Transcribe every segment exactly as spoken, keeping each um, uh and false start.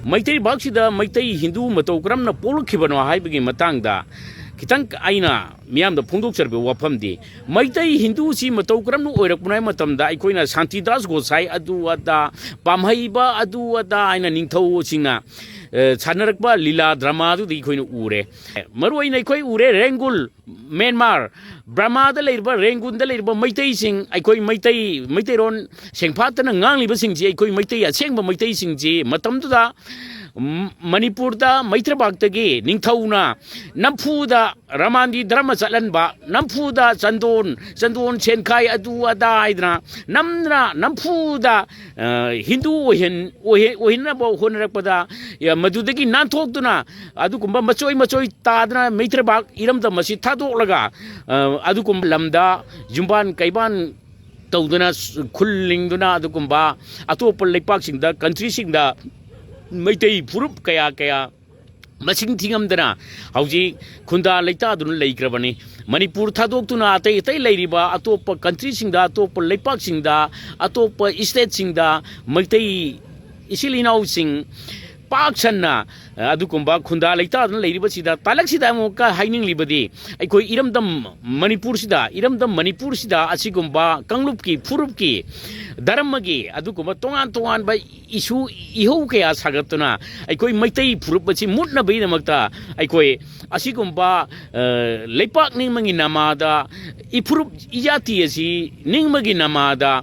ꯃꯩꯇꯩ ꯂꯩꯕꯥꯛꯁꯤꯗ ꯃꯩꯇꯩ ꯍꯤꯟꯗꯨ ꯃꯇꯧ ꯀꯔꯝꯅ ꯄꯣꯛꯂꯛꯈꯤꯕꯅꯣ ꯍꯥꯏꯕꯒꯤ ꯃꯇꯥꯡꯗ ꯈꯤꯇꯪ ꯑꯩꯅ ꯃꯤꯌꯥꯝꯗ ꯐꯣꯡꯗꯣꯛꯆꯔꯤꯕ ꯋꯥꯐꯝꯗꯤ, ꯃꯩꯇꯩ ꯍꯤꯟꯗꯨꯁꯤ ꯃꯇꯧ ꯀꯔꯝꯅ ꯑꯣꯏꯔꯛꯄꯅꯣ ꯍꯥꯏꯕ ꯃꯇꯝꯗ, ꯑꯩꯈꯣꯏꯅ ꯁꯥꯟꯇꯤꯗꯥꯁ ꯒꯣꯁꯥꯏ ꯑꯗꯨ ꯑꯗꯥ, ꯄꯥꯝꯍꯩꯕ ꯑꯗꯨ ꯑꯗꯥ ꯍꯥꯏꯅ ꯅꯤꯡꯊꯧꯁꯤꯡꯅ, ꯑ, ꯁꯥꯟꯅꯔꯛꯄ ꯂꯤꯂꯥ ꯗ꯭ꯔꯃꯥꯗꯨꯗ ꯑꯩꯈꯣꯏꯅ ꯎꯔꯦ꯫ ꯃꯔꯨ ꯑꯣꯏꯅ ꯑꯩꯈꯣꯏ ꯎꯔꯦ, ꯔꯦꯡꯒꯨꯜ, ꯃ꯭ꯌꯥꯟꯃꯥꯔ, ꯕꯔꯃꯥꯗ ꯂꯩꯔꯤꯕ, ꯔꯦꯡꯒꯨꯟꯗ ꯂꯩꯔꯤꯕ ꯃꯩꯇꯩꯁꯤꯡ, ꯑꯩꯈꯣꯏ ꯃꯩꯇꯩ, ꯃꯩꯇꯩꯔꯣꯟ ꯁꯦꯡꯐꯥꯠꯇꯅ ꯉꯥꯡꯂꯤꯕꯁꯤꯡꯁꯤ, ꯑꯩꯈꯣꯏ ꯃꯩꯇꯩ ꯑꯁꯦꯡꯕ ꯃꯩꯇꯩꯁꯤꯡꯁꯤ ꯃꯇꯝꯗꯨꯗ, ꯎꯝ, ꯃꯅꯤꯄꯨꯔꯗ ꯃꯩꯇ꯭ꯔꯕꯥꯛꯇꯒꯤ ꯅꯤꯡꯊꯧꯅ ꯅꯝꯐꯨꯗ ꯔꯃꯥꯟꯗꯤ ꯙꯔꯃ ꯆꯠꯍꯟꯕ, ꯅꯝꯐꯨꯗ ꯆꯟꯗꯣꯟ, ꯆꯟꯗꯣꯟ ꯁꯦꯟꯈꯥꯏ ꯑꯗꯨ ꯑꯗꯥ ꯍꯥꯏꯗꯅ ꯅꯝꯗꯅ ꯅꯝꯐꯨꯗ, ꯑ, ꯍꯤꯟꯗꯨ ꯑꯣꯏꯍꯟ-, ꯑꯣꯏꯍ-, ꯑꯣꯏꯍꯟꯅꯕ ꯍꯣꯠꯅꯔꯛꯄꯗ, ꯌ-, ꯃꯗꯨꯗꯒꯤ ꯅꯥꯟꯊꯣꯛꯇꯨꯅ ꯑꯗꯨꯒꯨꯝꯕ ꯃꯆꯣꯏ ꯃꯆꯣꯏ ꯇꯥꯗꯅ ꯃꯩꯇ꯭ꯔꯕꯥꯛ ꯏꯔꯝꯗꯝ ꯑꯁꯤ ꯊꯥꯗꯣꯛꯂꯒ, ꯑ, ꯑꯗꯨꯒꯨꯝꯕ ꯂꯝꯗ ꯌꯨꯝꯕꯥꯟ ꯀꯩꯕꯥꯟ ꯇꯧꯗꯨꯅ, ꯈꯨꯜ ꯂꯤꯡꯗꯨꯅ, ꯑꯗꯨꯒꯨꯝꯕ ꯑꯇꯣꯞꯄ ꯂꯩꯄꯥꯛꯁꯤꯡꯗ, ꯀꯟꯇ꯭ꯔꯤꯁꯤꯡꯗ ꯃꯩꯇꯩ ꯐꯨꯔꯨꯞ ꯀꯌꯥ ꯀꯌꯥ ꯃꯁꯤꯡ ꯊꯤꯉꯝꯗꯅ ꯍꯧꯖꯤꯛ ꯈꯨꯟꯗꯥ ꯂꯩꯇꯥꯗꯨꯅ ꯂꯩꯈ꯭ꯔꯕꯅꯤ꯫ ꯃꯅꯤꯄꯨꯔ ꯊꯥꯗꯣꯛꯇꯨꯅ ꯑꯇꯩ ꯑꯇꯩ ꯂꯩꯔꯤꯕ ꯑꯇꯣꯞꯄ ꯀꯟꯇ꯭ꯔꯤꯁꯤꯡꯗ, ꯑꯇꯣꯞꯄ ꯂꯩꯄꯥꯛꯁꯤꯡꯗ, ꯑꯇꯣꯞꯄ ꯏꯁꯇꯦꯠꯁꯤꯡꯗ ꯃꯩꯇꯩ ꯏꯆꯤꯜ ꯏꯅꯥꯎꯁꯤꯡ ꯄꯥꯛ ꯁꯟꯅ, ꯑ, ꯑꯗꯨꯒꯨꯝꯕ ꯈꯨꯟꯗꯥ ꯂꯩꯇꯥꯗꯨꯅ ꯂꯩꯔꯤꯕꯁꯤꯗ, ꯇꯥꯂꯛꯁꯤꯗ ꯑꯃꯨꯛꯀ ꯍꯥꯏꯅꯤꯡꯂꯤꯕꯗꯤ, ꯑꯩꯈꯣꯏ ꯏꯔꯝꯗꯝ ꯃꯅꯤꯄꯨꯔꯁꯤꯗ, ꯏꯔꯝꯗꯝ ꯃꯅꯤꯄꯨꯔꯁꯤꯗ ꯑꯁꯤꯒꯨꯝꯕ ꯀꯥꯡꯂꯨꯞꯀꯤ, ꯐꯨꯔꯨꯞꯀꯤ, ꯙꯔꯃꯒꯤ, ꯑꯗꯨꯒꯨꯝꯕ ꯇꯣꯉꯥꯟ ꯇꯣꯉꯥꯟꯕ ꯏꯁꯨ ꯏꯍꯧ ꯀꯌꯥ ꯁꯥꯒꯠꯇꯨꯅ, ꯑꯩꯈꯣꯏ ꯃꯩꯇꯩ ꯐꯨꯔꯨꯞ ꯑꯁꯤ ꯃꯨꯠꯅꯕꯒꯤꯗꯃꯛꯇ ꯑꯩꯈꯣꯏ ꯑꯁꯤꯒꯨꯝꯕ, ꯑ, ꯂꯩꯄꯥꯛ ꯅꯤꯡꯕꯒꯤ ꯅꯃꯥꯗ, ꯏꯐꯨꯔꯨꯞ ꯏꯖꯥꯇꯤ ꯑꯁꯤ ꯅꯤꯡꯕꯒꯤ ꯅꯃꯥꯗ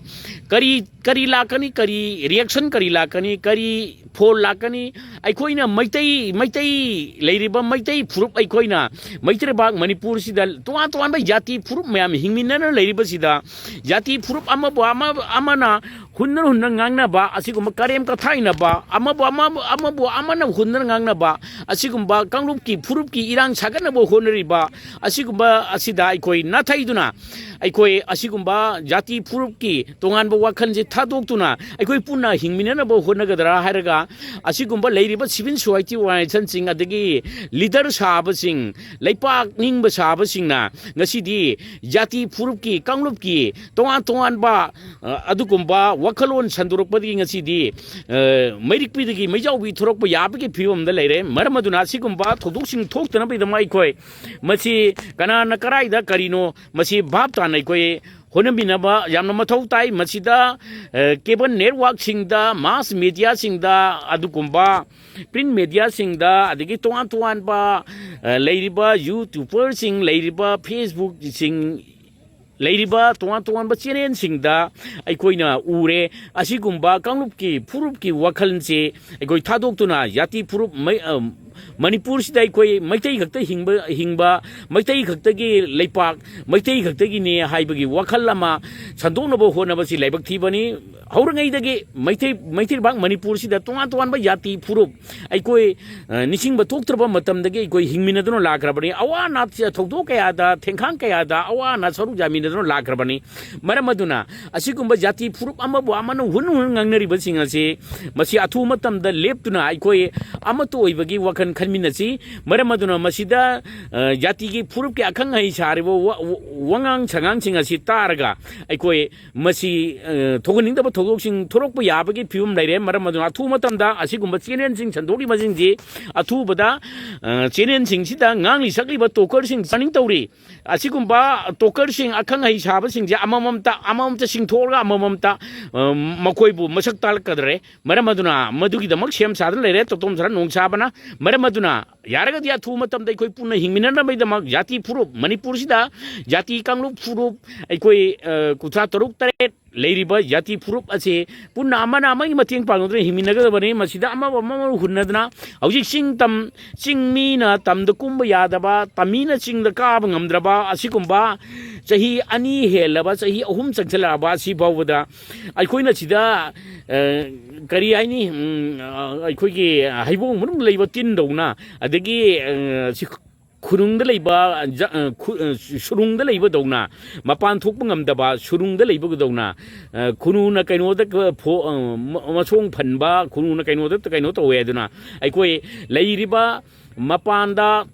ꯀꯔꯤ, ꯀꯔꯤ ꯂꯥꯛꯀꯅꯤ, ꯀꯔꯤ ꯔꯤꯌꯦꯛꯁꯟ ꯀꯔꯤ ꯂꯥꯛꯀꯅꯤ, ꯀꯔꯤ ꯐꯣꯜ ꯂꯥꯛꯀꯅꯤ? ꯑꯩꯈꯣꯏꯅ ꯃꯩꯇꯩ, ꯃꯩꯇꯩ ꯂꯩꯔꯤꯕ ꯃꯩꯇꯩ ꯐꯨꯔꯨꯞ, ꯑꯩꯈꯣꯏꯅ ꯃꯩꯇꯩ ꯂꯩꯕꯥꯛ ꯃꯅꯤꯄꯨꯔꯁꯤꯗ ꯇꯣꯉꯥꯟ ꯇꯣꯉꯥꯟꯕ ꯖꯥꯇꯤ ꯐꯨꯔꯨꯞ ꯃꯌꯥꯝ ꯍꯤꯡꯃꯤꯟꯅꯅ ꯂꯩꯔꯤꯕꯁꯤꯗ, ꯖꯥꯇꯤ ꯐꯨꯔꯨꯞ ꯑꯃꯕꯨ ꯑꯃ, ꯑꯃꯅ ꯍꯨꯟꯅ ꯍꯨꯟꯅ ꯉꯥꯡꯅꯕ, ꯑꯁꯤꯒꯨꯝꯕ ꯀꯔꯦꯝ ꯀꯊꯥꯏꯅꯕ, ꯑꯃꯕꯨ ꯑꯃ, ꯑꯃꯕꯨ ꯑꯃꯅ ꯍꯨꯟꯅ ꯉꯥꯡꯅꯕ, ꯑꯁꯤꯒꯨꯝꯕ ꯀꯥꯡꯂꯨꯞꯀꯤ ꯐꯨꯔꯨꯞꯀꯤ ꯏꯔꯥꯡ ꯁꯥꯒꯠꯅꯕ ꯍꯣꯠꯅꯔꯤꯕ, ꯑꯁꯤꯒꯨꯝꯕ ꯑꯁꯤꯗ ꯑꯩꯈꯣꯏ ꯅꯥꯊꯩꯗꯨꯅ, ꯑꯩꯈꯣꯏ ꯑꯁꯤꯒꯨꯝꯕ ꯖꯥꯇꯤ ꯐꯨꯔꯨꯞꯀꯤ ꯇꯣꯉꯥꯟꯕ ꯋꯥꯈꯜꯁꯦ ꯊꯥꯗꯣꯛꯇꯨꯅ ꯑꯩꯈꯣꯏ ꯄꯨꯟꯅ ꯍꯤꯡꯃꯤꯟꯅꯅꯕ ꯍꯣꯠꯅꯒꯗ꯭ꯔꯥ ꯍꯥꯏꯔꯒ, ꯑꯁꯤꯒꯨꯝꯕ ꯂꯩꯔꯤꯕ ꯁꯤꯚꯤꯜ ꯁꯣꯁꯥꯏꯇꯤ ꯑꯣꯔꯒꯅꯥꯏꯖꯦꯁꯟꯁꯤꯡ, ꯑꯗꯒꯤ ꯂꯤꯗꯔ ꯁꯥꯕꯁꯤꯡ, ꯂꯩꯄꯥꯛ ꯅꯤꯡꯕ ꯁꯥꯕꯁꯤꯡꯅ ꯉꯁꯤꯗꯤ ꯖꯥꯇꯤ ꯐꯨꯔꯨꯞꯀꯤ, ꯀꯥꯡꯂꯨꯞꯀꯤ ꯇꯣꯉꯥꯟ ꯇꯣꯉꯥꯟꯕ, ꯑ, ꯑꯗꯨꯒꯨꯝꯕ ꯋꯥꯈꯜꯂꯣꯟ ꯁꯟꯗꯣꯔꯛꯄꯗꯒꯤ ꯉꯁꯤꯗꯤ, ꯑ, ꯃꯩꯔꯤꯛꯄꯤꯗꯒꯤ ꯃꯩꯖꯥꯎꯕꯤ ꯊꯣꯔꯛꯄ ꯌꯥꯕꯒꯤ ꯐꯤꯕꯝꯗ ꯂꯩꯔꯦ꯫ ꯃꯔꯝ ꯑꯗꯨꯅ ꯑꯁꯤꯒꯨꯝꯕ ꯊꯧꯗꯣꯛꯁꯤꯡ ꯊꯣꯛꯇꯅꯕꯒꯤꯗꯃꯛ ꯑꯩꯈꯣꯏ ꯃꯁꯤ ꯀꯅꯥꯅ ꯀꯔꯥꯏꯗ ꯀꯔꯤꯅꯣ, ꯃꯁꯤ ꯚꯥꯞ ꯇꯥꯅ ꯑꯩꯈꯣꯏ ꯍꯣꯠꯅꯃꯤꯟꯅꯕ ꯌꯥꯝꯅ ꯃꯊꯧ ꯇꯥꯏ꯫ ꯃꯁꯤꯗ, ꯑ, cable networkꯁꯤꯡꯗ, mass mediaꯁꯤꯡꯗ, ꯑꯗꯨꯒꯨꯝꯕ print mediaꯁꯤꯡꯗ, ꯑꯗꯒꯤ ꯇꯣꯉꯥꯟ ꯇꯣꯉꯥꯟꯕ, ꯑ, ꯂꯩꯔꯤꯕ YouTuberꯁꯤꯡ, ꯂꯩꯔꯤꯕ Facebookꯁꯤꯡ, ꯂꯩꯔꯤꯕ ꯇꯣꯉꯥꯟ ꯇꯣꯉꯥꯟꯕ channelꯁꯤꯡꯗ ꯑꯩꯈꯣꯏꯅ ꯎꯔꯦ꯫ ꯑꯁꯤꯒꯨꯝꯕ ꯀꯥꯡꯂꯨꯞꯀꯤ ꯐꯨꯔꯨꯞꯀꯤ ꯋꯥꯈꯜꯁꯦ ꯑꯩꯈꯣꯏ ꯊꯥꯗꯣꯛꯇꯨꯅ ꯖꯥꯇꯤ ꯐꯨꯔꯨꯞ ꯃꯩ-, ꯑ, ꯃꯅꯤꯄꯨꯔꯁꯤꯗ ꯑꯩꯈꯣꯏ ꯃꯩꯇꯩ ꯈꯛꯇ ꯍꯤꯡꯕ, ꯍꯤꯡꯕ, ꯃꯩꯇꯩ ꯈꯛꯇꯒꯤ ꯂꯩꯄꯥꯛ, ꯃꯩꯇꯩ ꯈꯛꯇꯒꯤꯅꯦ ꯍꯥꯏꯕꯒꯤ ꯋꯥꯈꯜ ꯑꯃ ꯁꯟꯗꯣꯛꯅꯕ ꯍꯣꯠꯅꯕꯁꯤ ꯂꯥꯏꯕꯛ ꯊꯤꯕꯅꯤ꯫ ꯍꯧꯔꯤꯉꯩꯗꯒꯤ ꯃꯩꯇꯩ, ꯃꯩꯇꯩ ꯂꯩꯕꯥꯛ ꯃꯅꯤꯄꯨꯔꯁꯤꯗ ꯇꯣꯉꯥꯟ ꯇꯣꯉꯥꯟꯕ ꯖꯥꯇꯤ ꯐꯨꯔꯨꯞ ꯑꯩꯈꯣꯏ, ꯑ, ꯅꯤꯡꯁꯤꯡꯕ ꯊꯣꯛꯇ꯭ꯔꯕ ꯃꯇꯝꯗꯒꯤ ꯑꯩꯈꯣꯏ ꯍꯤꯡꯃꯤꯟꯅꯗꯨꯅ ꯂꯥꯛꯈ꯭ꯔꯕꯅꯤ꯫ ꯑꯋꯥ ꯑꯅꯥ ꯊꯧꯗꯣꯛ ꯀꯌꯥꯗ, ꯊꯦꯡꯈꯥꯡ ꯀꯌꯥꯗ ꯑꯋꯥ ꯑꯅꯥ ꯁꯔꯨꯛ ꯌꯥꯃꯤꯟꯅꯗꯨꯅ ꯂꯥꯛꯈ꯭ꯔꯕꯅꯤ꯫ ꯃꯔꯝ ꯑꯗꯨꯅ ꯑꯁꯤꯒꯨꯝꯕ ꯖꯥꯇꯤ ꯐꯨꯔꯨꯞ ꯑꯃꯕꯨ ꯑꯃꯅ ꯍꯨꯟ ꯍꯨꯟ ꯉꯥꯡꯅꯔꯤꯕꯁꯤꯡ ꯑꯁꯤ ꯃꯁꯤ ꯑꯊꯨꯕ ꯃꯇꯝꯗ ꯂꯦꯞꯇꯨꯅ ꯑꯩꯈꯣꯏ ꯑꯃꯠꯇ ꯑꯣꯏꯕꯒꯤ ꯋꯥꯈꯜ ꯈꯟꯃꯤꯟꯅꯁꯤ꯫ ꯃꯔꯝ ꯑꯗꯨꯅ ꯃꯁꯤꯗ, ꯑ, ꯖꯥꯇꯤꯒꯤ ꯐꯨꯔꯨꯞꯀꯤ ꯑꯈꯪ ꯑꯍꯩ ꯁꯥꯔꯤꯕ ꯋꯥ-, ꯋꯥ-, ꯋꯥꯉꯥꯡ ꯁꯉꯥꯡꯁꯤꯡ ꯑꯁꯤ ꯇꯥꯔꯒ ꯑꯩꯈꯣꯏ ꯃꯁꯤ, ꯑ, ꯊꯣꯛꯍꯟꯅꯤꯡꯗꯕ ꯊꯧꯗꯣꯛꯁꯤꯡ ꯊꯣꯔꯛꯄ ꯌꯥꯕꯒꯤ ꯐꯤꯕꯝ ꯂꯩꯔꯦ꯫ ꯃꯔꯝ ꯑꯗꯨꯅ ꯑꯊꯨꯕ ꯃꯇꯝꯗ ꯑꯁꯤꯒꯨꯝꯕ channelꯁꯤꯡ ꯁꯟꯗꯣꯛꯂꯤꯕꯁꯤꯡꯁꯤ ꯑꯊꯨꯕꯗ, ꯑ, channelꯁꯤꯡꯁꯤꯗ ꯉꯥꯡꯂꯤ ꯁꯛꯂꯤꯕ talkerꯁꯤꯡ ꯆꯥꯅꯤꯡ ꯇꯧꯔꯤ꯫ ꯑꯁꯤꯒꯨꯝꯕ talkerꯁꯤꯡ ꯑꯈꯪ ꯑꯍꯩ ꯁꯥꯕꯁꯤꯡꯁꯦ ꯑꯃꯃꯝꯇ, ꯑꯃꯃꯝꯇ ꯆꯤꯡꯊꯣꯛꯑꯒ ꯑꯃꯃꯝꯇ, ꯑ, ꯃꯈꯣꯏꯕꯨ ꯃꯁꯛ ꯇꯥꯛꯂꯛꯀꯗ꯭ꯔꯦ꯫ ꯃꯔꯝ ꯑꯗꯨꯅ ꯃꯗꯨꯒꯤꯗꯃꯛ ꯁꯦꯝ ꯁꯥꯗꯨꯅ ꯂꯩꯔꯦ ꯇꯣꯇꯣꯝ ꯁꯔ ꯅꯣꯡꯁꯥꯕꯅ꯫ ꯃꯔꯝ ꯑꯗꯨꯅ ꯌꯥꯔꯒꯗꯤ ꯑꯊꯨꯕ ꯃꯇꯝꯗ ꯑꯩꯈꯣꯏ ꯄꯨꯟꯅ ꯍꯤꯡꯃꯤꯟꯅꯅꯕꯒꯤꯗꯃꯛ ꯖꯥꯇꯤ ꯐꯨꯔꯨꯞ ꯃꯅꯤꯄꯨꯔꯁꯤꯗ ꯖꯥꯇꯤ ꯀꯥꯡꯂꯨꯞ ꯐꯨꯔꯨꯞ ꯑꯩꯈꯣꯏ, ꯑ, ꯀꯨꯟꯊ꯭ꯔꯥ ꯇꯔꯨꯛ ꯇꯔꯦꯠ ꯂꯩꯔꯤꯕ ꯖꯥꯇꯤ ꯐꯨꯔꯨꯞ ꯑꯁꯤ ꯄꯨꯟꯅ ꯑꯃꯅ ꯑꯃꯒꯤ ꯃꯇꯦꯡ ꯄꯥꯡꯅꯗꯨꯅ ꯍꯤꯡꯃꯤꯟꯅꯒꯗꯕꯅꯤ꯫ ꯃꯁꯤꯗ ꯑꯃꯕꯨ ꯑꯃꯕꯨ ꯍꯨꯟꯅꯗꯅ ꯍꯧꯖꯤꯛ ꯆꯤꯡ ꯇꯝ, ꯆꯤꯡ ꯃꯤꯅ ꯇꯝꯗ ꯀꯨꯝꯕ ꯌꯥꯗꯕ, ꯇꯝꯃꯤꯅ ꯆꯤꯡꯗ ꯀꯥꯕ ꯉꯝꯗ꯭ꯔꯕ ꯑꯁꯤꯒꯨꯝꯕ ꯆꯍꯤ ꯑꯅꯤ ꯍꯦꯜꯂꯕ, ꯆꯍꯤ ꯑꯍꯨꯝ ꯆꯪꯁꯤꯜꯂꯛꯑꯕ ꯑꯁꯤ ꯐꯥꯎꯕꯗ ꯑꯩꯈꯣꯏꯅ ꯁꯤꯗ, ꯑ, ꯀꯔꯤ ꯍꯥꯏꯅꯤ, ꯎꯝ, ꯑ, ꯑꯩꯈꯣꯏꯒꯤ ꯍꯩꯕꯣꯡ ꯃꯅꯨꯡꯗ ꯂꯩꯕ ꯇꯤꯟꯗꯧꯅ, ꯑꯗꯒꯤ, ꯑ, ꯁꯤ ꯈꯨꯅꯨꯡꯗ ꯂꯩꯕ, ꯖ-, ꯑ, ꯈꯨ-, ꯑ, ꯁꯨꯔꯨꯡꯗ ꯂꯩꯕꯗꯧꯅ, ꯃꯄꯥꯟ ꯊꯣꯛꯄ ꯉꯝꯗꯕ ꯁꯨꯔꯨꯡꯗ ꯂꯩꯕꯗꯧꯅ, ꯑ, ꯈꯨꯅꯨꯅ ꯀꯩꯅꯣꯗ ꯀ-, ꯐꯣ-, ꯑ, ꯃ-, ꯃꯁꯣꯡ ꯐꯟꯕ, ꯈꯨꯅꯨꯅ ꯀꯩꯅꯣꯗ ꯀꯩꯅꯣ ꯇꯧꯋꯦ꯫ ꯑꯗꯨꯅ ꯑꯩꯈꯣꯏ ꯂꯩꯔꯤꯕ ꯃꯄꯥꯟꯗ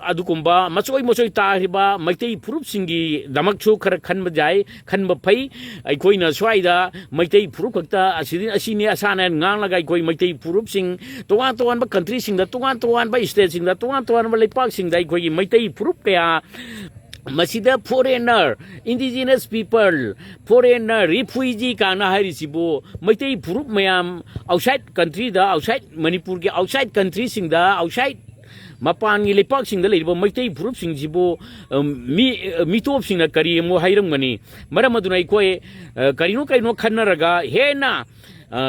ꯑꯗꯨꯒꯨꯝꯕ ꯃꯆꯣꯏ ꯃꯆꯣꯏ ꯇꯥꯔꯤꯕ ꯃꯩꯇꯩ ꯐꯨꯔꯨꯞꯁꯤꯡꯒꯤꯗꯃꯛꯁꯨ ꯈꯔ ꯈꯟꯕ ꯌꯥꯏ, ꯈꯟꯕ ꯐꯩ꯫ ꯑꯩꯈꯣꯏꯅ ꯁ꯭ꯋꯥꯏꯗ ꯃꯩꯇꯩ ꯐꯨꯔꯨꯞ ꯈꯛꯇ ꯑꯁꯤꯗꯤ, ꯑꯁꯤꯅꯤ ꯑꯁꯥꯅꯦ ꯉꯥꯡꯂꯒ ꯑꯩꯈꯣꯏ ꯃꯩꯇꯩ ꯐꯨꯔꯨꯞꯁꯤꯡ ꯇꯣꯉꯥꯟ ꯇꯣꯉꯥꯟꯕ ꯀꯟꯇ꯭ꯔꯤꯁꯤꯡꯗ, ꯇꯣꯉꯥꯟ ꯇꯣꯉꯥꯟꯕ ꯁ꯭ꯇꯦꯠꯁꯤꯡꯗ, ꯇꯣꯉꯥꯟ ꯇꯣꯉꯥꯟꯕ ꯂꯩꯄꯥꯛꯁꯤꯡꯗ ꯑꯩꯈꯣꯏꯒꯤ ꯃꯩꯇꯩ ꯐꯨꯔꯨꯞ ꯀꯌꯥ, ꯃꯁꯤꯗ foreigner, indigenous people, foreigner, refugee ꯀꯥꯏꯅ ꯍꯥꯏꯔꯤꯁꯤꯕꯨ ꯃꯩꯇꯩ ꯐꯨꯔꯨꯞ ꯃꯌꯥꯝ ꯑꯥꯎꯠꯁꯥꯏꯠ ꯀꯟꯇ꯭ꯔꯤꯗ, ꯑꯥꯎꯠꯁꯥꯏꯠ ꯃꯅꯤꯄꯨꯔꯒꯤ ꯑꯥꯎꯠꯁꯥꯏꯠ ꯀꯟꯇ꯭ꯔꯤꯁꯤꯡꯗ, ꯑꯥꯎꯠꯁꯥꯏꯠ ꯃꯄꯥꯟꯒꯤ ꯂꯩꯄꯥꯛꯁꯤꯡꯗ ꯂꯩꯔꯤꯕ ꯃꯩꯇꯩ ꯐꯨꯔꯨꯞꯁꯤꯡꯁꯤꯕꯨ, ꯑ, ꯃꯤ, ꯑ, ꯃꯤꯇꯣꯞꯁꯤꯡꯅ ꯀꯔꯤ ꯑꯃꯨꯛ ꯍꯥꯏꯔꯝꯒꯅꯤ? ꯃꯔꯝ ꯑꯗꯨꯅ ꯑꯩꯈꯣꯏ, ꯑ, ꯀꯔꯤꯅꯣ ꯀꯔꯤꯅꯣ ꯈꯟꯅꯔꯒ ꯍꯦꯟꯅ, ꯑ,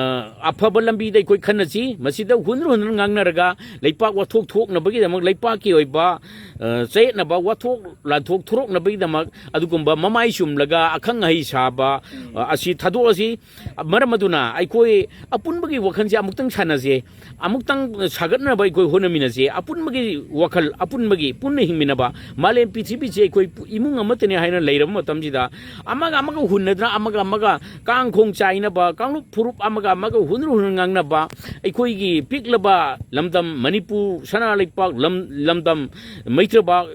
ꯑꯐꯕ ꯂꯝꯕꯤꯗ ꯑꯩꯈꯣꯏ ꯈꯟꯅꯁꯤ꯫ ꯃꯁꯤꯗ ꯍꯨꯟꯗ꯭ꯔ ꯍꯨꯟꯗ꯭ꯔ ꯉꯥꯡꯅꯔꯒ ꯂꯩꯄꯥꯛ ꯋꯥꯊꯣꯛ ꯊꯣꯛꯅꯕꯒꯤꯗꯃꯛ, ꯂꯩꯄꯥꯛꯀꯤ ꯑꯣꯏꯕ, ꯑ, ꯆꯌꯦꯠꯅꯕ ꯋꯥꯊꯣꯛ ꯂꯥꯟꯊꯣꯛ ꯊꯣꯔꯛꯅꯕꯒꯤꯗꯃꯛ ꯑꯗꯨꯒꯨꯝꯕ ꯃꯃꯥꯏ ꯆꯨꯝꯂꯒ ꯑꯈꯪ ꯑꯍꯩ ꯁꯥꯕ, ꯑ, ꯑꯁꯤ ꯊꯥꯗꯣꯛꯑꯁꯤ꯫ ꯃꯔꯝ ꯑꯗꯨꯅ ꯑꯩꯈꯣꯏ ꯑꯄꯨꯟꯕꯒꯤ ꯋꯥꯈꯜꯁꯦ ꯑꯃꯨꯛꯇꯪ ꯁꯥꯟꯅꯁꯦ, ꯑꯃꯨꯛꯇꯪ ꯁꯥꯒꯠꯅꯕ ꯑꯩꯈꯣꯏ ꯍꯣꯠꯅꯃꯤꯟꯅꯁꯦ꯫ ꯑꯄꯨꯟꯕꯒꯤ ꯋꯥꯈꯜ, ꯑꯄꯨꯟꯕꯒꯤ ꯄꯨꯟꯅ ꯍꯤꯡꯃꯤꯟꯅꯕ, ꯃꯥꯂꯦꯝ ꯄ꯭ꯔꯤꯊꯤꯕꯤꯁꯦ ꯑꯩꯈꯣꯏ ꯏꯃꯨꯡ ꯑꯃꯠꯇꯅꯦ ꯍꯥꯏꯅ ꯂꯩꯔꯕ ꯃꯇꯝꯁꯤꯗ, ꯑꯃꯒ ꯑꯃꯒ ꯍꯨꯟꯅꯗꯅ, ꯑꯃꯒ ꯑꯃꯒ ꯀꯥꯡꯈꯣꯡ ꯆꯥꯏꯅꯕ, ꯀꯥꯡꯂꯨꯞ ꯐꯨꯔꯨꯞ ꯑꯃꯒ ꯑꯃꯒ ꯍꯨꯟꯗ꯭ꯔ ꯍꯨꯟꯗ꯭ꯔ ꯉꯥꯡꯅꯕ, ꯑꯩꯈꯣꯏꯒꯤ ꯄꯤꯛꯂꯕ ꯂꯝꯗꯝ ꯃꯅꯤꯄꯨꯔ ꯁꯅꯥ ꯂꯩꯄꯥꯛ ꯂꯝ-, ꯂꯝꯗꯝ ꯃꯩꯇ꯭ꯔꯕꯥꯛ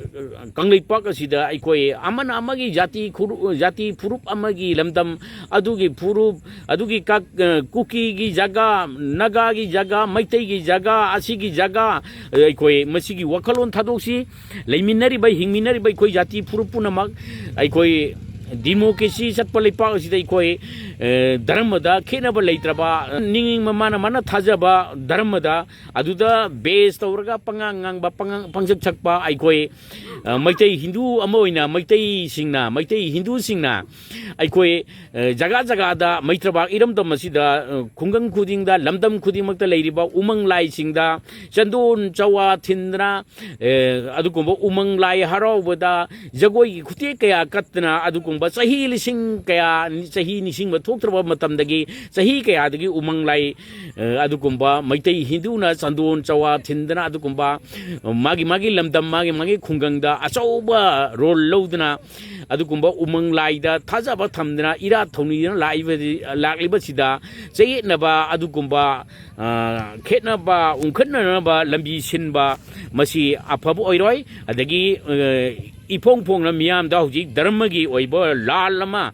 ꯀꯪꯂꯩꯄꯥꯛ ꯑꯁꯤꯗ ꯑꯩꯈꯣꯏ ꯑꯃꯅ ꯑꯃꯒꯤ ꯖꯥꯇꯤ ꯈꯨꯔꯨ-, ꯖꯥꯇꯤ ꯐꯨꯔꯨꯞ ꯑꯃꯒꯤ ꯂꯝꯗꯝ, ꯑꯗꯨꯒꯤ ꯐꯨꯔꯨꯞ, ꯑꯗꯨꯒꯤ ꯀꯛ-, ꯑ, ꯀꯨꯀꯤꯒꯤ ꯖꯒꯥ, ꯅꯥꯒꯥꯒꯤ ꯖꯒꯥ, ꯃꯩꯇꯩꯒꯤ ꯖꯒꯥ, ꯑꯁꯤꯒꯤ ꯖꯒꯥ, ꯑ, ꯑꯩꯈꯣꯏ ꯃꯁꯤꯒꯤ ꯋꯥꯈꯜꯂꯣꯟ ꯊꯥꯗꯣꯛꯁꯤ꯫ ꯂꯩꯃꯤꯟꯅꯔꯤꯕ, ꯍꯤꯡꯃꯤꯟꯅꯔꯤꯕ ꯑꯩꯈꯣꯏ ꯖꯥꯇꯤ ꯐꯨꯔꯨꯞ ꯄꯨꯝꯅꯃꯛ, ꯑꯩꯈꯣꯏ ꯗꯤꯃꯣꯀ꯭ꯔꯦꯁꯤ ꯆꯠꯄ ꯂꯩꯄꯥꯛ ꯑꯁꯤꯗ ꯑꯩꯈꯣꯏ, ꯑ, ꯙꯔꯃꯗ ꯈꯦꯠꯅꯕ ꯂꯩꯇ꯭ꯔꯕ, ꯅꯤꯡꯅꯤꯡꯕ ꯃꯥꯅ ꯃꯥꯅ ꯊꯥꯖꯕ ꯙꯔꯃꯗ ꯑꯗꯨꯗ ꯕꯦꯁ ꯇꯧꯔꯒ ꯄꯉꯥꯡ ꯉꯥꯡꯕ, ꯄꯉꯥꯡ, ꯄꯪꯁꯛ ꯁꯛꯄ ꯑꯩꯈꯣꯏ, ꯑ, ꯃꯩꯇꯩ ꯍꯤꯟꯗꯨ ꯑꯃ ꯑꯣꯏꯅ ꯃꯩꯇꯩꯁꯤꯡꯅ, ꯃꯩꯇꯩ ꯍꯤꯟꯗꯨꯁꯤꯡꯅ ꯑꯩꯈꯣꯏ, ꯑ, ꯖꯒꯥ ꯖꯒꯥꯗ ꯃꯩꯇ꯭ꯔꯕꯥꯛ ꯏꯔꯝꯗꯝ ꯑꯁꯤꯗ, ꯑ, ꯈꯨꯡꯒꯪ ꯈꯨꯗꯤꯡꯗ, ꯂꯝꯗꯝ ꯈꯨꯗꯤꯡꯃꯛꯇ ꯂꯩꯔꯤꯕ ꯎꯃꯪ ꯂꯥꯏꯁꯤꯡꯗ ꯆꯟꯗꯣꯟ ꯆꯋꯥ ꯊꯤꯟꯗꯅ, ꯑ, ꯑꯗꯨꯒꯨꯝꯕ ꯎꯃꯪ ꯂꯥꯏ ꯍꯔꯥꯎꯕꯗ ꯖꯒꯣꯏꯒꯤ ꯈꯨꯠꯊꯦꯛ ꯀꯌꯥ ꯀꯠꯇꯅ ꯑꯗꯨꯒꯨꯝꯕ ꯆꯍꯤ ꯂꯤꯁꯤꯡ ꯀꯌꯥ, ꯆꯍꯤ ꯅꯤꯡꯁꯤꯡꯕ ꯊꯣꯛꯇ꯭ꯔꯕ ꯃꯇꯝꯗꯒꯤ, ꯆꯍꯤ ꯀꯌꯥꯗꯒꯤ ꯎꯃꯪ ꯂꯥꯏ, ꯑ, ꯑꯗꯨꯒꯨꯝꯕ ꯃꯩꯇꯩ ꯍꯤꯟꯗꯨꯅ ꯆꯟꯗꯣꯟ ꯆꯋꯥ ꯊꯤꯟꯗꯅ ꯑꯗꯨꯒꯨꯝꯕ, ꯑ, ꯃꯥꯒꯤ ꯃꯥꯒꯤ ꯂꯝꯗꯝ, ꯃꯥꯒꯤ ꯃꯥꯒꯤ ꯈꯨꯡꯒꯪꯗ ꯑꯆꯧꯕ ꯔꯣꯜ ꯂꯧꯗꯨꯅ ꯑꯗꯨꯒꯨꯝꯕ ꯎꯃꯪ ꯂꯥꯏꯗ ꯊꯥꯖꯕ ꯊꯝꯗꯅ ꯏꯔꯥꯠ ꯊꯧꯅꯤꯗꯨꯅ ꯂꯥꯛꯏꯕ, ꯂꯥꯛꯂꯤꯕꯁꯤꯗ ꯆꯌꯦꯠꯅꯕ ꯑꯗꯨꯒꯨꯝꯕ, ꯑ, ꯈꯦꯠꯅꯕ, ꯎꯡꯈꯠꯅꯅꯕ ꯂꯝꯕꯤ ꯁꯤꯟꯕ, ꯃꯁꯤ ꯑꯐꯕ ꯑꯣꯏꯔꯣꯏ꯫ ꯑꯗꯒꯤ, ꯑ, ꯏꯐꯣꯡ ꯐꯣꯡꯅ ꯃꯤꯌꯥꯝꯗ ꯍꯧꯖꯤꯛ ꯙꯔꯃꯒꯤ ꯑꯣꯏꯕ ꯂꯥꯜ ꯑꯃ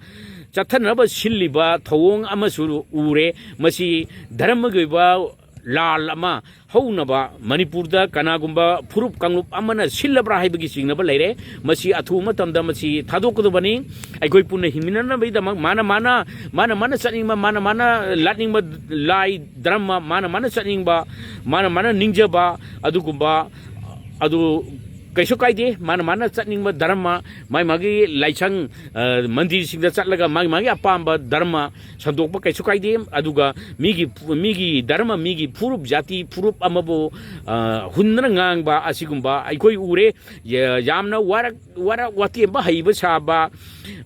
ꯆꯠꯊꯅꯕ ꯁꯤꯜꯂꯤꯕ ꯊꯧꯑꯣꯡ ꯑꯃꯁꯨ ꯎꯔꯦ꯫ ꯃꯁꯤ ꯙꯔꯃꯒꯤ ꯑꯣꯏꯕ ꯂꯥꯜ ꯑꯃ ꯍꯧꯅꯕ ꯃꯅꯤꯄꯨꯔꯗ ꯀꯅꯥꯒꯨꯝꯕ ꯐꯨꯔꯨꯞ ꯀꯥꯡꯂꯨꯞ ꯑꯃꯅ ꯁꯤꯜꯂꯕ꯭ꯔꯥ ꯍꯥꯏꯕꯒꯤ ꯆꯤꯡꯅꯕ ꯂꯩꯔꯦ꯫ ꯃꯁꯤ ꯑꯊꯨꯕ ꯃꯇꯝꯗ ꯃꯁꯤ ꯊꯥꯗꯣꯛꯀꯗꯕꯅꯤ꯫ ꯑꯩꯈꯣꯏ ꯄꯨꯟꯅ ꯍꯤꯡꯃꯤꯟꯅꯅꯕꯒꯤꯗꯃꯛ ꯃꯥꯅ ꯃꯥꯅ, ꯃꯥꯅ ꯃꯥꯅ ꯆꯠꯅꯤꯡꯕ, ꯃꯥꯅ ꯃꯥꯅ ꯂꯥꯠꯅꯤꯡꯕ ꯂꯥꯏ ꯙꯔꯃ, ꯃꯥꯅ ꯃꯥꯅ ꯆꯠꯅꯤꯡꯕ, ꯃꯥꯅ ꯃꯥꯅ ꯅꯤꯡꯖꯕ ꯑꯗꯨꯒꯨꯝꯕ ꯑꯗꯨ ꯀꯩꯁꯨ ꯀꯥꯏꯗꯦ꯫ ꯃꯥꯅ ꯃꯥꯅ ꯆꯠꯅꯤꯡꯕ ꯙꯔꯃ, ꯃꯥꯒꯤ ꯃꯥꯒꯤ ꯂꯥꯏꯁꯪ, ꯑ, ꯃꯟꯗꯤꯔꯁꯤꯡꯗ ꯆꯠꯂꯒ ꯃꯥꯒꯤ ꯃꯥꯒꯤ ꯑꯄꯥꯝꯕ ꯙꯔꯃ ꯁꯟꯗꯣꯛꯄ ꯀꯩꯁꯨ ꯀꯥꯏꯗꯦ꯫ ꯑꯗꯨꯒ ꯃꯤꯒꯤ, ꯃꯤꯒꯤ ꯙꯔꯃ, ꯃꯤꯒꯤ ꯐꯨꯔꯨꯞ, ꯖꯥꯇꯤ ꯐꯨꯔꯨꯞ ꯑꯃꯕꯨ, ꯑ, ꯍꯨꯟꯗꯅ ꯉꯥꯡꯕ ꯑꯁꯤꯒꯨꯝꯕ ꯑꯩꯈꯣꯏ ꯎꯔꯦ꯫ ꯌꯥ-, ꯌꯥꯝꯅ ꯋꯥꯔꯛ, ꯋꯥꯔꯛ ꯋꯥꯇꯦꯝꯕ ꯍꯩꯕ ꯁꯥꯕ,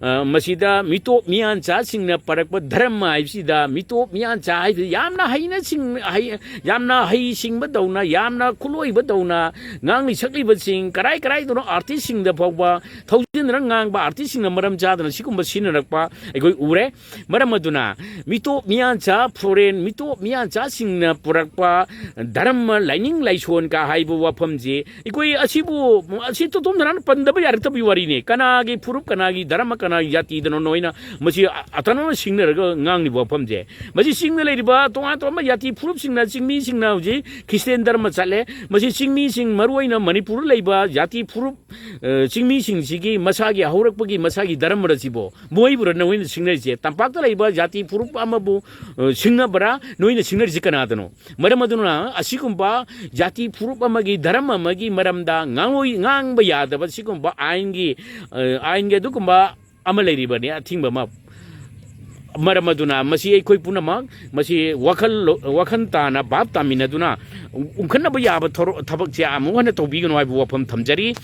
ꯑ, ꯃꯁꯤꯗ ꯃꯤꯇꯣꯞ ꯃꯤꯌꯥꯟꯆꯥꯁꯤꯡꯅ ꯄꯔꯛꯄ ꯙꯔꯃ ꯍꯥꯏꯕꯁꯤꯗ, ꯃꯤꯇꯣꯞ ꯃꯤꯌꯥꯟꯆꯥ ꯍꯥꯏꯕꯁꯤ ꯌꯥꯝꯅ ꯍꯩꯅ ꯁꯤꯡ-, ꯍꯩ-, ꯌꯥꯝꯅ ꯍꯩ ꯁꯤꯡꯕꯗꯧꯅ, ꯌꯥꯝꯅ ꯈꯨꯠꯂꯣꯏꯕꯗꯧꯅ ꯉꯥꯡꯂꯤ ꯁꯛꯂꯤꯕꯁꯤꯡ, ꯀꯔꯥꯏ ꯀꯔꯥꯏꯗꯅꯣ ꯑꯥꯔꯇꯤꯁꯁꯤꯡꯗ ꯐꯥꯎꯕ ꯊꯧꯖꯤꯟꯗꯨꯅ ꯉꯥꯡꯕ ꯑꯥꯔꯇꯤꯁꯁꯤꯡꯅ ꯃꯔꯝ ꯆꯥꯗꯅ ꯁꯤꯒꯨꯝꯕ ꯁꯤꯖꯤꯟꯅꯔꯛꯄ ꯑꯩꯈꯣꯏ ꯎꯔꯦ꯫ ꯃꯔꯝ ꯑꯗꯨꯅ ꯃꯤꯇꯣꯞ ꯃꯤꯌꯥꯟꯆꯥ, ꯐꯣꯔꯦꯟ ꯃꯤꯇꯣꯞ ꯃꯤꯌꯥꯟꯆꯥꯁꯤꯡꯅ ꯄꯨꯔꯛꯄ ꯙꯔꯃ ꯂꯥꯏꯅꯤꯡ ꯂꯥꯏꯁꯣꯟꯒ ꯍꯥꯏꯕ ꯋꯥꯐꯝꯁꯤ ꯑꯩꯈꯣꯏ ꯑꯁꯤꯕꯨ, ꯑꯁꯤ ꯇꯣꯇꯣꯝ ꯇꯔꯥꯅ ꯄꯟꯗꯕ ꯌꯥꯔꯛꯇꯕꯒꯤ ꯋꯥꯔꯤꯅꯤ꯫ ꯀꯅꯥꯒꯤ ꯐꯨꯔꯨꯞ, ꯀꯅꯥꯒꯤ ꯙꯔꯃ, ꯀꯅꯥꯒꯤ ꯖꯥꯇꯤꯗꯅꯣ ꯅꯣꯏꯅ ꯃꯁꯤ ꯑ-, ꯑꯇꯅꯧꯅ ꯁꯤꯡꯅꯔꯒ ꯉꯥꯡꯂꯤꯕ ꯋꯥꯐꯝꯁꯦ? ꯃꯁꯤ ꯆꯤꯡꯗ ꯂꯩꯔꯤꯕ ꯇꯣꯉꯥꯟ ꯇꯣꯉꯥꯟꯕ ꯖꯥꯇꯤ ꯐꯨꯔꯨꯞꯁꯤꯡꯅ, ꯆꯤꯡꯃꯤꯁꯤꯡꯅ ꯍꯧꯖꯤꯛ ꯈ꯭ꯔꯤꯁꯇꯦꯟ ꯙꯔꯃ ꯆꯠꯂꯦ꯫ ꯃꯁꯤ ꯆꯤꯡꯃꯤꯁꯤꯡ, ꯃꯔꯨꯑꯣꯏꯅ ꯃꯅꯤꯄꯨꯔꯗ ꯂꯩꯕ ꯖꯥꯇꯤ ꯐꯨꯔꯨꯞ, ꯑ, ꯆꯤꯡꯃꯤꯁꯤꯡꯁꯤꯒꯤ ꯃꯁꯥꯒꯤ ꯍꯧꯔꯛꯄꯒꯤ ꯃꯁꯥꯒꯤ ꯙꯔꯃꯔ ꯁꯤꯕꯣ? ꯃꯣꯏꯕꯨꯔ ꯅꯣꯏꯅ ꯁꯤꯡꯅꯔꯤꯁꯦ? ꯇꯝꯄꯥꯛꯇ ꯂꯩꯕ ꯖꯥꯇꯤ ꯐꯨꯔꯨꯞ ꯑꯃꯕꯨ, ꯑ, ꯁꯤꯡꯅꯕ꯭ꯔꯥ? ꯅꯣꯏꯅ ꯁꯤꯡꯅꯔꯤꯁꯦ ꯀꯅꯥꯗꯅꯣ? ꯃꯔꯝ ꯑꯗꯨꯅ ꯑꯁꯤꯒꯨꯝꯕ ꯖꯥꯇꯤ ꯐꯨꯔꯨꯞ ꯑꯃꯒꯤ, ꯙꯔꯃ ꯑꯃꯒꯤ ꯃꯔꯝꯗ ꯉꯥꯡꯂꯣꯏ-, ꯉꯥꯡꯕ ꯌꯥꯗꯕ ꯁꯤꯒꯨꯝꯕ ꯑꯥꯏꯟꯒꯤ, ꯑ, ꯑꯥꯏꯟꯒꯤ ꯑꯗꯨꯒꯨꯝꯕ ꯑꯃ ꯂꯩꯔꯤꯕꯅꯤ, ꯑꯊꯤꯡꯕ ꯑꯃ꯫ ꯃꯔꯝ ꯑꯗꯨꯅ ꯃꯁꯤ ꯑꯩꯈꯣꯏ ꯄꯨꯝꯅꯃꯛ ꯃꯁꯤ ꯋꯥꯈꯜ, ꯋꯥꯈꯜ ꯇꯥꯅ ꯚꯥꯞ ꯇꯥꯃꯤꯟꯅꯗꯨꯅ ꯎ-, ꯎꯪꯈꯠꯅꯕ ꯌꯥꯕ ꯊꯧꯔ-, ꯊꯕꯛꯁꯦ ꯑꯃꯨꯛ ꯍꯟꯅ ꯇꯧꯕꯤꯒꯅꯨ ꯍꯥꯏꯕ ꯋꯥꯐꯝ ꯊꯝꯖꯔꯤ꯫